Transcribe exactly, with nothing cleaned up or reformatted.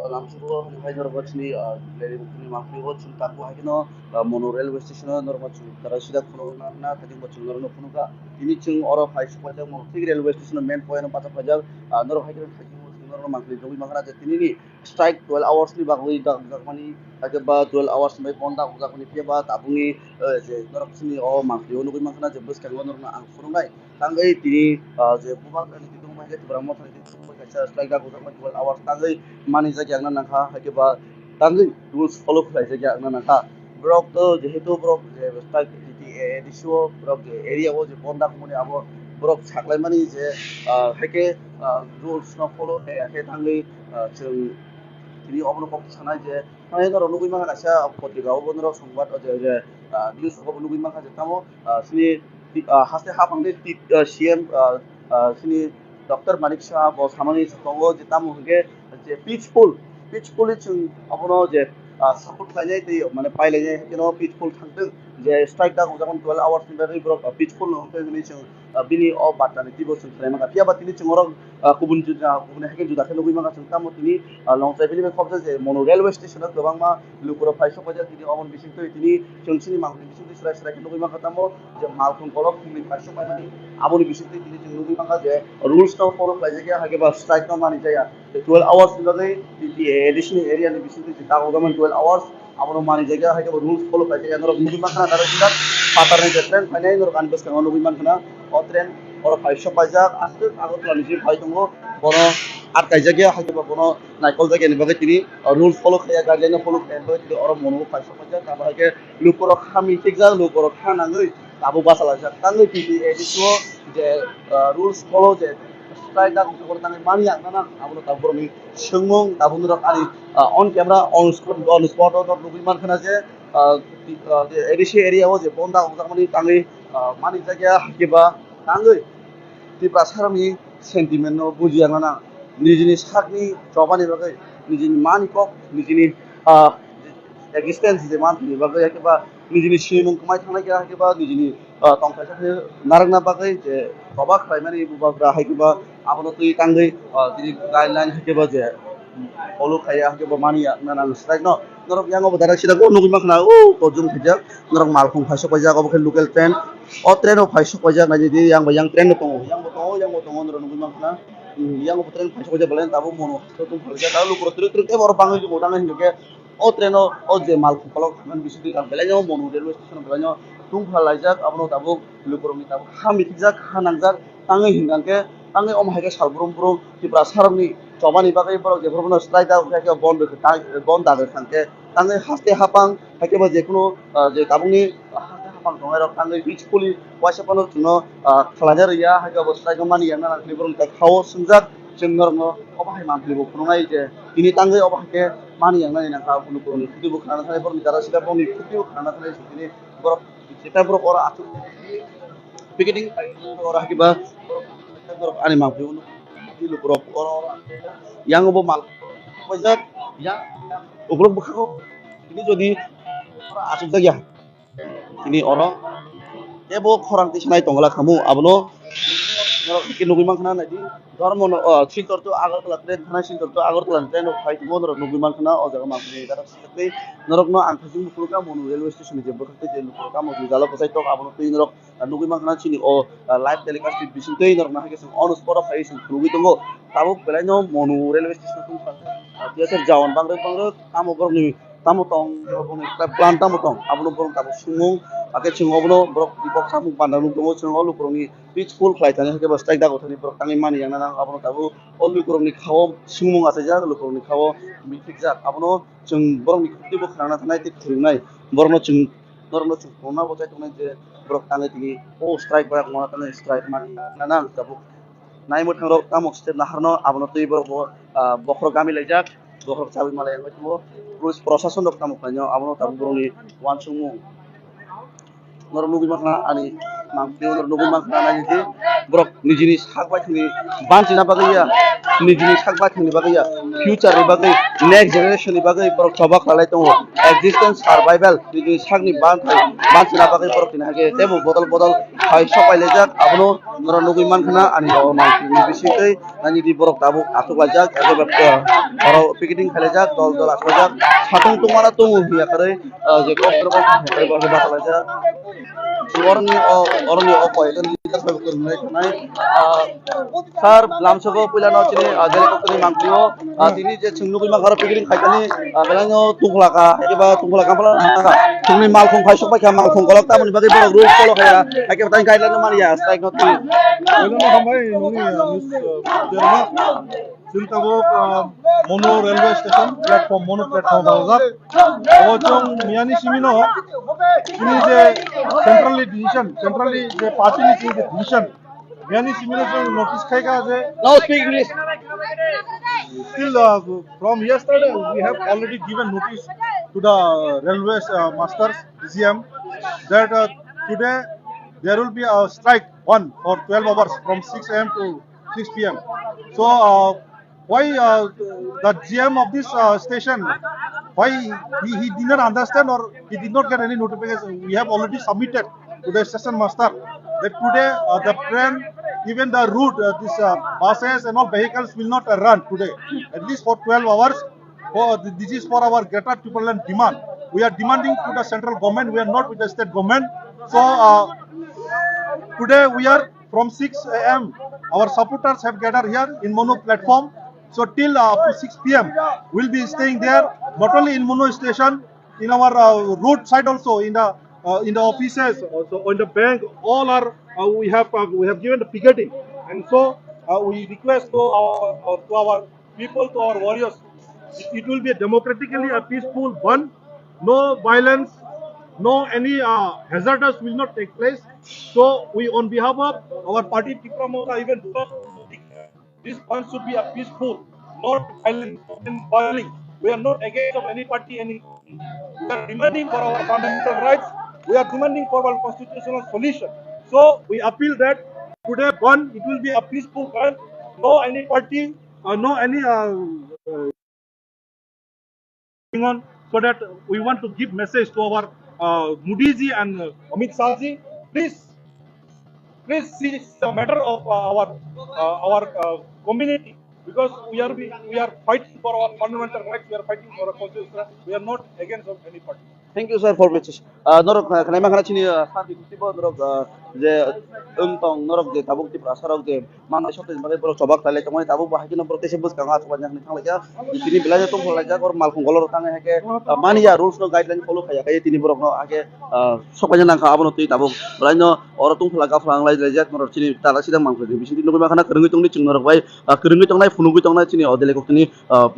Lamsugo ni hai norok chini, ah, Lelibukni mangphi o chini taku hai kheno, ah, Monu railway station o norok chini tara sida phunuk na, na, tini bo chini norok phunuk kha. Tini chini oro phai sokphaijak Monu thik railway station o main point o bacha phaijak, ah, norok hai kheno thai chini norok mangphi nugwi mankha na je tini ni strike twelve hours ni bagwi dak, dak mani, hakhe ba twelve hours ni bai bonda ujak mani phiya ba tabukni, eh, je norok chini o mangphi o nugwi mankha na je bwskango norokno ang phunuknai. Tangwi tini, ah, je bubagra ni tongma hai khe Tipra Motha ni tongma kaisa strike dak ujak mani twelve hours tangwi manijak ya wngna nangkha, hai khe ba tangwi rules follow khlai jak ya wngna nangkha. Borok to jehetu borok je strike T T A A D C o borok je area o je bonda khumani abo borok saklai mani je, ah, hai khe, ah, rules no follow khe ya khe tangwi, ah, chwng tini obono kok sanai je, hai norok nugwi mankha kaisa potrika o bo norok songbat o je, je, ah, news o bo nugwi mankha je tamo, ah, chini, ah, haste haphang de ti-, ah, C M, ah, ah, chini Doctor Manik Saha bo samani tongo je tamo hwnkhe je peaceful, peacefully chwng abono je, ah, support khlainai tei mane pailainai hwnkhe no peaceful thangthwng je strike dak ujak mani twelve hours ni bagwi borok, ah, peaceful no hwnkhe hwnwi chwng, ah, bini o barta ni twibo chwng khlai mankha. Phiya ba tini chwng oro, ah, kubun juda, kubun hai khe juda khe nugwi mankha chwng tamo tini, ah, Longchai bini bai khobjak je Monu railway station o kwbangma lukurok phai sokphaijak tini oboni bisingtwi tini chwng chini mangphi bisingtwi srai srai khe nugwi mankha tamo je malkhung kolok khumni phai sokphaimani aboni bisingtwi tini chwng nugwi mankha je rules no follow khlaijak ya, hai khe ba strike no manijak ya. Twelve hours ni bagwi T T A A D C ni area ni bisingtwi je dak ujak mani twelve hours abono manijak ya, hai khe bo rules follow khlaijak ya. Norok nugwi mankha na, naro sida phatar ni je train phainai norok ani bwskango nugwi mankha na. O train oro phai sokphaijak, aswk Agartala ni simi phai tongo, bono atkaijak ya, hai khe bo bono naikol jak ya ni bagwi tini rules follow khlai ya, guideline no follow khlai ya ni bagwi tini oro Monu o phai sokphaijak. Abo hai khe lukurok ha mitikjak, lukurok ha nangwi tabuk bachalaijak. Tangwi T T A A D C o je, ah, rules follow je strike dak ujak mani tangwi mani ya wngna nang, abono tabuk borokni swngmung, tabuk norok ani, ah, on camera, on spot, on spot o norok nugwi mankha na je, ah, ti-, ah, je A D C area o je bonda ujak mani tangwi, ah, manijak ya, hai khe ba tangwi Tiprasarokni sentiment no buji ya wngna nang, nijini sakni chobani bagwi, nijini mani kok, nijini, ah, existence je manthani bagwi, hai khe ba nijini simung kwmai thangnai khe, hai khe ba nijini, ah, tongthai sakni narwkna bagwi je choba khlaimani bubagra, hai khe ba abono twi tangwi, ah, tini guideline hai khe ba je follow khai ya, hai khe ba mani ya wngna nang strike no. Norok yang o bo direct sida bo nugwi mankha na, o tojung khaijak, norok malkhung phai sokphaijak, obo khe local train. O train o phai sokphaijak, nai di, yang bai yang train no tongo, yang bo tongo, yang bo tongo, norok nugwi mankha na. Hmm, yang bo train phai sokphaijak, belai tabuk Monu o tong phaijak, tabuk lukurok twrwk twrwk khe oro bangwi tongmo tang hwnwi khe, o train o, o je malkhung kolok thangmani bisingtwi ang belai no Monu railway station o belai no tong phalaijak, abono tabuk lukurokni tabuk ha mitikjak, ha nangjak, tangwi hwnkha khe, tangwi omo hai khe sal brum brum Tiprasarokni chobani bagwi borok jephuru bono strike da, khe bon rwkha, bon da rwkha khe, tangwi haste haphang, hai khe bo jekunu, ah, je tabukni haste haphang tongnai rok tangwi peacefully uaisa phano chwngno, ah, khlaina rwya, hai khe bo strike no mani ya wngna nang hwnwi borokni tak khao swngjak, chwng norokno obo hai manthali bo phunuknai je tini tangwi obo hai khe mani ya wngnani nang kha, lukurokni khukti bo khna thanai, borokni dara sida borokni khukti bo khna thanai, tini borok jeta borok oro achuk picketing oro hai khe ba borok ani manthali bo nuk, lukurok oro yang bo mal paijak, yang ukulok bwkhao tini jodi oro achukjak ya. Tini oro tebo khorang tisanai tongla khamu, abono norok khe nugwi mankha na, nai di. Dhormo no, o, Silchar to Agartala train thanai, Silchar to Agartala ni train rok phai tongmo norok nugwi mankha na, o jaga manthali ni gana sitei norokno ang thajing bukhuk kha, Monu railway station ni je bwkhak tei je lukurok tamo jalo bwsai tok, abono twi norok nugwi mankha na chini o, ah, live telecast ni bisingtwi norokno hai khe chwng on spot o phaiwi chwng phunugwi tongo. Tabuk belai no Monu railway station o tongkha, ah, T S F jawan bangrwk bangrwk tamo borokni tamo tong, borokni plan tamo tong, abono borok tabuk swngmung, hakhe chwng obono borok bipok samung panda nuk tongo, chwng o lukurokni peaceful khlai thani hakhe bo strike dago thani borok tangwi mani yang nang, abono tabuk o lukurokni khao swngmung achaijak, lukurokni khao mitikjak, abono chwng borokni khukti bo khna thanai tei khwrwngnai, borokno chwng norokno chwng phunukna bo chai tongnai je borok tangwi tini o strike bai tongma tangwi strike mani nang tabuk. Naimwthang rok tamo step naharno abono twi borok bo, ah, bokhorok gami laijak, bokhorok chawi malai wngwi tongo. Police prosason rok tamo khlainw abono tabuk borokni uansukmung. Norok nugwi mankha ani mangpili norok nugwi mankha nai di. Borok nijini sak baithang ni banchina bagwi ya, nijini sak baithang ni bagwi ya, future ni bagwi, next generation ni bagwi borok choba khlailai tongo. Existence, survival, nijini sak ni banchina bagwi borok tini hake teibo bodol bodol hai sok pailaijak. Abono norok nugwi mankha na ani rao nang ni bisingtwi. Nani di borok tabuk achuk laijak, abo ba, oro picketing khlaijak, dol dol achuk laijak. Satung tungmana tongo hiya kwrwi, je kok rok kok khe ba khe bachalaijak. Oroni o, oroni o koi leader bai kwrwng nai tongnai. Sir, lamsogo puila no chini, ah, Delhi koktwini mangpli o, ah, tini je chwng nugwi mankha oro picketing khaikani, ah, belai no tungkhlaka, eba tungkhlaka phala nangkha. Chwngni malkhung phai sok bai kha, malkhung kolok tamoni bagwi borok rules follow khaya, haikhe tang guideline no mani ya, strike no twi. Belai no hambai nungni, ah, news, ah, Chwng tabuk, ah, Monu railway station platform, Monu platform daljak. Abo chwng miyani simi no chini je centrally decision, centrally je party ni chini je decision, miyani simi no chwng notice khaikha je. Now speak English. Still, uh, from yesterday we have already given notice to the railway, uh, masters, D C M, that, uh, today there will be a strike one for twelve hours from six A M to six P M. So, uh, why, uh, the G M of this, uh, station, why he, he did not understand or he did not get any notification? We have already submitted to the station master that today, uh, the train, even the route, uh, this, uh, buses and all vehicles will not, uh, run today, at least for twelve hours. For, this is for our greater Tipraland demand. We are demanding to the central government, we are not with the state government. So, uh, today we are from six A M, our supporters have gathered here in Monu platform. So till, uh, up to six P M, we'll be staying there, not only in Monu station, in our, uh, roadside also, in the, uh, in the offices, also in the bank, all are, uh, we have, uh, we have given the picketing. And so, uh, we request to our, uh, to our people, to our warriors, it, it will be a democratically a peaceful one, no violence, no any, uh, hazardous will not take place. So we, on behalf of our party Tipra Motha, even this one should be a peaceful, not violent and violent. We are not against of any party, any. We are demanding for our fundamental rights. We are demanding for our constitutional solution. So we appeal that today one, it will be a peaceful one. No any party, uh, no any, uh, uh, going on, so that we want to give message to our, uh, Modi ji and, uh, Amit Shah ji. Please, please see this is a matter of, uh, our, uh, our, uh, community, because we are, we, we are fighting for our fundamental rights, we are fighting for our constitutional rights, we are not against of any party. Thank you, sir, for message. Ah, norok, ah, khnaima khna chini, ah, sir ni bukti bo norok, ah, je wng tong, norok je tabuk Tiprasa rok je manai sotoi bagwi borok choba khlailai tongmani, tabuk bo hai kheno borok teisa bwskango achukmani hwnwi thanglaikha. Tini belai no tongphalaijak, oro malkhung golor tang hai khe, ah, mani ya, rules no guideline follow khaiya khe tini borok no hai khe, ah, sokpaina nangkha, abono twi tabuk belai no oro tongphala gaphalanglaijak norok chini tala sidang malkhung ni bisingtwi nugwi mankha na kwrwngwi tongdi chwng norok bai, ah, kwrwngwi tongnai, phunugwi tongnai chini o Delhi koktwini, ah,